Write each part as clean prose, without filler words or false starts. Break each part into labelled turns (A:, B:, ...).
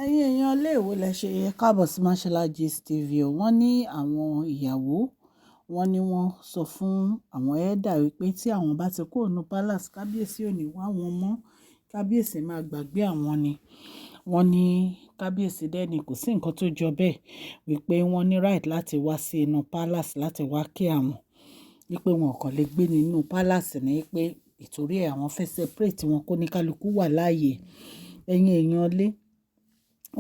A: Ẹ̀yin èèyàn ilé ìwò lẹ ṣe káàbọ̀ sí Mashola Gist TV o. Wọ́n ní àwọn ìyàwó, wọ́n ní wọ́n sọ fún àwọn elder wípé tí àwọn bá ti kúrò nínú palace, kábíyèsí ò ní wá wọn mọ́, kábíyèsí máa gbàgbé àwọn ni. Wọ́n ní kábíyèsí dẹ́ ní kò sí nǹkan tó jọ bẹ́ẹ̀, wípé wọ́n ní right láti wá sí inú palace láti wá kí àwọn, wípé wọn kàn lè gbé nínú palace ní pé ìtorí ẹ àwọn fẹ́ separate wọn kó ní kálukú wà láàyè. Ẹ̀yin èèyàn ilé,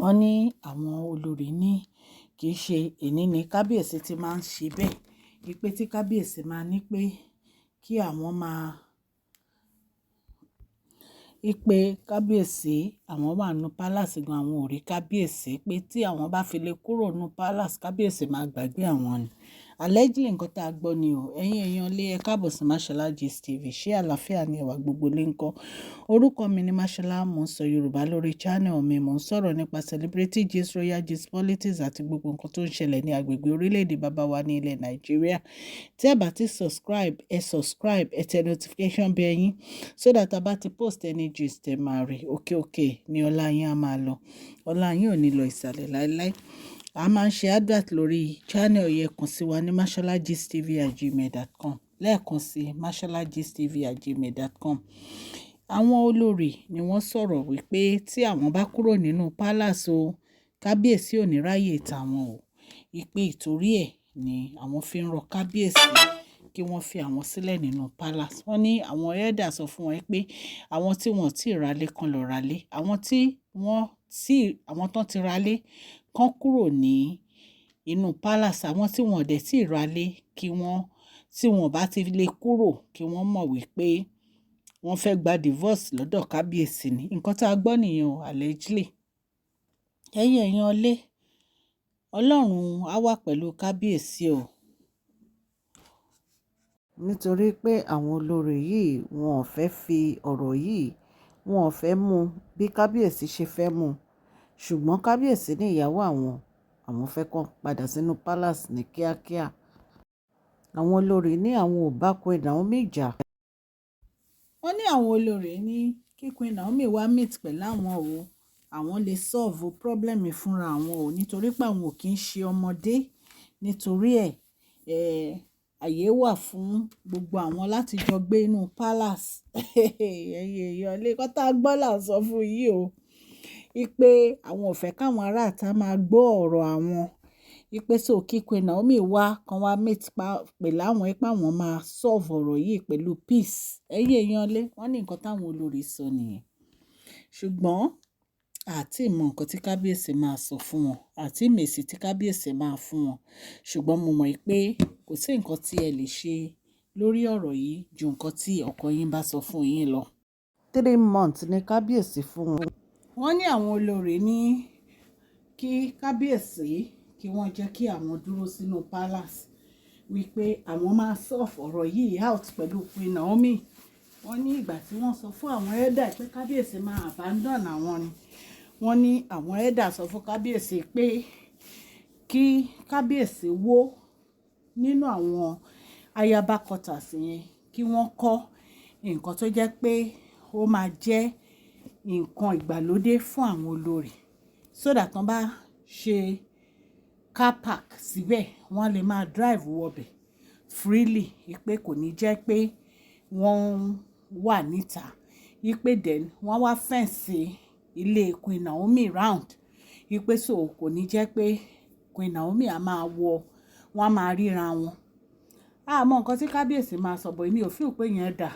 A: wọ́n ní àwọn olórí ní kì í ṣe èní ni kábíyèsí ti máa ń ṣe bẹ́ẹ̀, wípé tí kábíyèsí máa ní pé kí àwọn máa wípé kábíyèsí àwọn wà nínú palace gan, àwọn ò rí kábíyèsí, pé tí àwọn bá fi lè kúrò nínú palace, kábíyèsí máa gbàgbé àwọn ni. Allegedly, nǹkan tá a gbọ́ ni o. Ẹ̀yin èèyàn ilé, ẹ káàbọ̀ sí Mashola Gist TV. Ṣé àlàáfíà ni ẹwà gbogbo lè ń kọ́? Orúkọ mi ni Mashola. Mo ń sọ Yorùbá lórí channel mi. Mo ń sọ̀rọ̀ nípa celebrity gist, royal gist, politics àti gbogbo nǹkan tó ń ṣẹlẹ̀ ní agbègbè orílẹ̀-èdè bàbá wa ní ilẹ̀ Nàìjíríà. Tí ẹ bá ti subscribe, ẹ subscribe, ẹ tẹ notification bell yín so that a bá ti post any gist, ẹ máa rí. Òkè òkè ni ọlá yín á máa lọ. Ọlá yín ò ní lọ ìsàlẹ̀ láéláé. A máa ń ṣe advert lórí channel yẹn. Kàn sí wa ní masholagistv@gmail.com. Lẹ́ẹ̀kan sí, masholagistv@gmail.com. Àwọn olórí ni wọ́n sọ̀rọ̀ wípé tí àwọn bá kúrò nínú palace o, kábíyèsí ò ní ráyè tàwọn o. Wípé ìtorí ẹ̀ ni àwọn fi ń rọ kábíyèsí kí wọ́n fi àwọn sílẹ̀ nínú palace. Wọ́n ní àwọn elder sọ fún wọn pé àwọn tí wọ́n ti ra lé kan lọ ra lé, àwọn tí wọ́n tí àwọn tó ti ra lé kan kúrò ní inú palace, àwọn tí wọ́n dẹ̀ tí ra lé kí wọ́n, tí wọ́n bá ti lè kúrò, kí wọ́n mọ̀ wípé wọ́n fẹ́ gba divorce lọ́dọ̀ kábíyèsí ni. Nǹkan tá a gbọ́ nìyẹn o, allegedly. Ẹ̀yin èèyàn ilé, Ọlọ́run á wà pẹ̀lú kábíyèsí o.
B: Nítorí pé àwọn olórí yìí, wọn ò fẹ́ fi ọ̀rọ̀ yìí, wọn ò fẹ́ mú bí kábíyèsí ṣe fẹ́ mú. Ṣùgbọ́n kábíyèsí ní ìyàwó àwọn, àwọn fẹ́ kó padà sínú palace ní kíákíá. Àwọn olórí ní àwọn ò bá Queen Naomi jà.
A: Wọ́n ní àwọn olórí ní kí Queen Naomi wá meet pẹ̀lú àwọn o, àwọn lè solve problem fúnra àwọn o, nítorí pé àwọn ò kí ń ṣe ọmọdé. Nítorí ẹ̀, àyè wà fún gbogbo àwọn láti jọ gbé inú palace. Ẹ̀yin èèyàn ilé, nǹkan tá a gbọ́ là ń sọ fún yín o. Wípé àwọn ò fẹ́ káwọn ará ìta máa gbọ́ ọ̀rọ̀ àwọn. Wípé so kí Queen Naomi wá kan wá meet pẹ̀lú àwọn, wípé àwọn máa solve ọ̀rọ̀ yìí pẹ̀lú peace. Ẹ̀yin èèyàn ilé, wọ́n ní nǹkan táwọn olórí sọ nìyẹn. Ṣùgbọ́n a ti mọ nǹkan tí kábíyèsí máa sọ fún wọn, àti èsì tí kábíyèsí máa fún wọn. Ṣùgbọ́n mo mọ̀ pé kò sí nǹkan tí ẹ lè ṣe lórí ọ̀rọ̀ yìí ju nǹkan tí ọkọ yín bá sọ fún yín lọ.
B: 3 months ní kábíyèsí fún wọn.
A: Wọ́n ní àwọn olórí ní kí kábíyèsí kí wọ́n jẹ́ kí àwọn dúró sínú palace, wípé àwọn máa solve ọ̀rọ̀ yìí out pẹ̀lú Queen Naomi. Wọ́n ní ìgbà tí wọ́n sọ fún àwọn elder pé kábíyèsí máa abandon àwọn ni, wọ́n ní àwọn elder sọ fún kábíyèsí pé kí kábíyèsí wó nínú àwọn ayaba quarters yẹn, kí wọ́n kọ́ nǹkan tó jẹ́ pé ó máa jẹ́ nǹkan ìgbàlódé fún àwọn olórí, so that wọ́n bá ṣe car park síbẹ̀, wọ́n lè máa drive wọbẹ̀ freely, wípé kò ní jẹ́ pé wọ́n wà níta, wípé then wọ́n wá fence ilé Queen Naomi round, wípé so kò ní jẹ́ pé Queen Naomi a máa wọ, wọ́n á máa ríra wọn. Àmọ́ nǹkan tí kábíyèsí máa sọ bọ̀, èmi ò feel pé yẹn dà.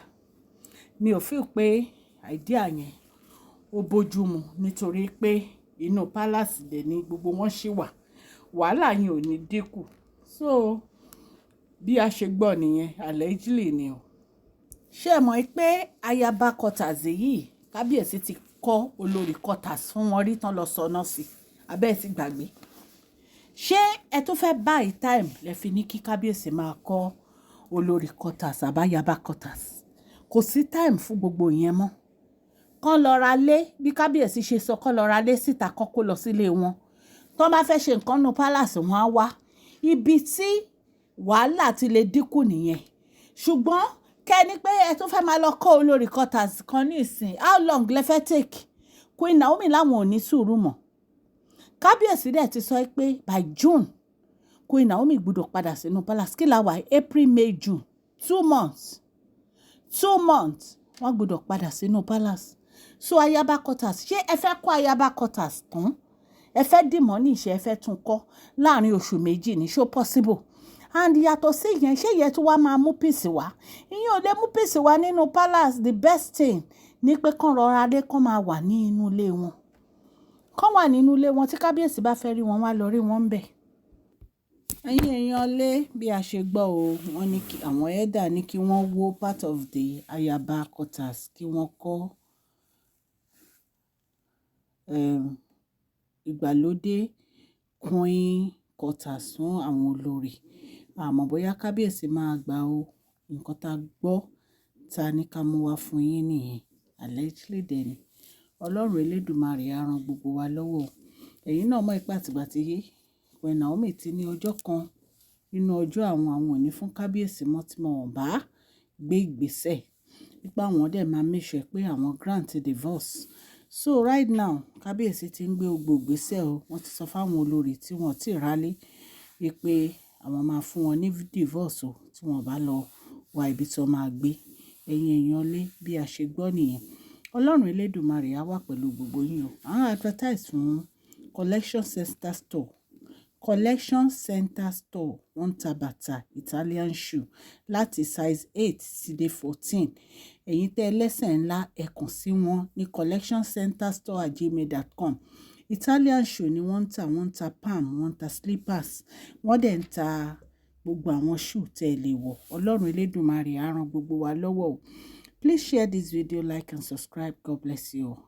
A: Mi ò feel pé idea yẹn ó bójú mu, nítorí pé inú palace dẹ̀ ni gbogbo wọn ṣì wà. Wàhálà yẹn ò ní dínkù. So bí a ṣe gbọ́ nìyẹn, allegedly ni o. Ṣé ẹ mọ̀ pé ayaba quarters yìí, kábíyèsí ti kọ́ olórí quarters fún wọn rí tán lọ sọná sí abẹ́ ẹ̀ ti gbàgbé? Ṣé ẹ tó fẹ́ buy time lẹ fi ní kí kábíyèsí máa kọ́ olórí quarters àbí ayaba quarters? Kò sí time fún gbogbo ìyẹn mọ́. Kán lọ ra lé bí kábíyèsí ṣe sọ, kán lọ ra lé síta, kán kó lọ sílé wọn. Tó bá fẹ́ ṣe nǹkan nínú palace, wọn á wá. Ibi tí wàhálà ti lè dínkù nìyẹn. Ṣùgbọ́n kẹ́ni pé ẹ tún fẹ́ máa lọ kọ́ olórí quarters kan ní ìsìn, how long lẹ fẹ́ take? Queen Naomi láwọn ò ní sùúrù mọ́. Kábíyèsí dẹ̀ ti sọ pé by June, Queen Naomi gbọ́dọ̀ padà sínú palace. Kí la wà? April, May, June, 2 months, 2 months, wọ́n gbọ́dọ̀ padà sínú palace. So ayaba quarters, ṣé ẹ fẹ́ kọ́ ayaba quarters tán? Ẹ fẹ́ dìmọ́ ní ìṣe, ẹ fẹ́ tún kọ́ láàrin oṣù 2 ní? Ṣó possible? And yàtọ̀ sí ìyẹn, ṣé ìyẹn tó wá máa mú peace wá? Ìyẹn ò lè mú peace wá nínú palace. The best thing ní pé kán rọra lé, kán máa wà ní inú ilé wọn, kán wà nínú ilé wọn. Tí kábíyèsí bá fẹ́ rí wọn, wá lọ rí wọn ńbẹ̀. Ẹ̀yin èèyàn lé, bí a ṣe gbọ́ o, wọ́n ní kí àwọn elder ní kí wọ́n wó part of the ayaba quarters, kí wọ́n kọ́ ìgbàlódé queen quarters fún àwọn olórí. Àmọ́ bóyá kábíyèsí máa gbà ó. Nǹkan tá a gbọ́ ta ní ká mú wá fún yín nìyẹn. Allegedly dẹ̀ ni. Ọlọ́run Elédùmarè á ran gbogbo wa lọ́wọ́ o. Ẹ̀yin náà mọ̀ pé àtìgbà tí Queen Naomi ti ní ọjọ́ kan nínú ọjọ́ àwọn, àwọn ò ní fún kábíyèsí mọ́ tí wọn ò bá gbé ìgbésẹ̀. Wípé àwọn dẹ̀ máa make sure pé àwọn grant divorce. So right now, kábíyèsí ti ń gbé gbogbo ìgbésẹ̀ o. Wọ́n ti sọ fún àwọn olórí tí wọ́n ti rálé wípé àwọn máa fún wọn ní divorce o tí wọ́n bá lọ wá ibi tí wọ́n máa gbé. Ẹ̀yin èèyàn lé, bí a ṣe gbọ́ nìyẹn. Ọlọ́run Elédùmarè á wà pẹ̀lú gbogbo yín o. À ń advertise fún Collection Center Store. Collection Center Store, wọ́n ń ta bàtà Italian shoe láti size 8 sí dé 14. Ẹ̀yin tẹ́ ẹlẹ́sẹ̀ ńlá, ẹ kàn sí wọn ní collectioncenterstore@gmail.com. Italian shoe ni wọ́n ń tà. Wọ́n ń ta palm, wọ́n ń ta slippers, wọ́n dẹ̀ ń ta gbogbo àwọn shoe tẹ́ ẹ lè wọ̀. Ọlọ́run Elédùmarè á ran gbogbo wa lọ́wọ́ o. Please share this video, like and subscribe. God bless you all.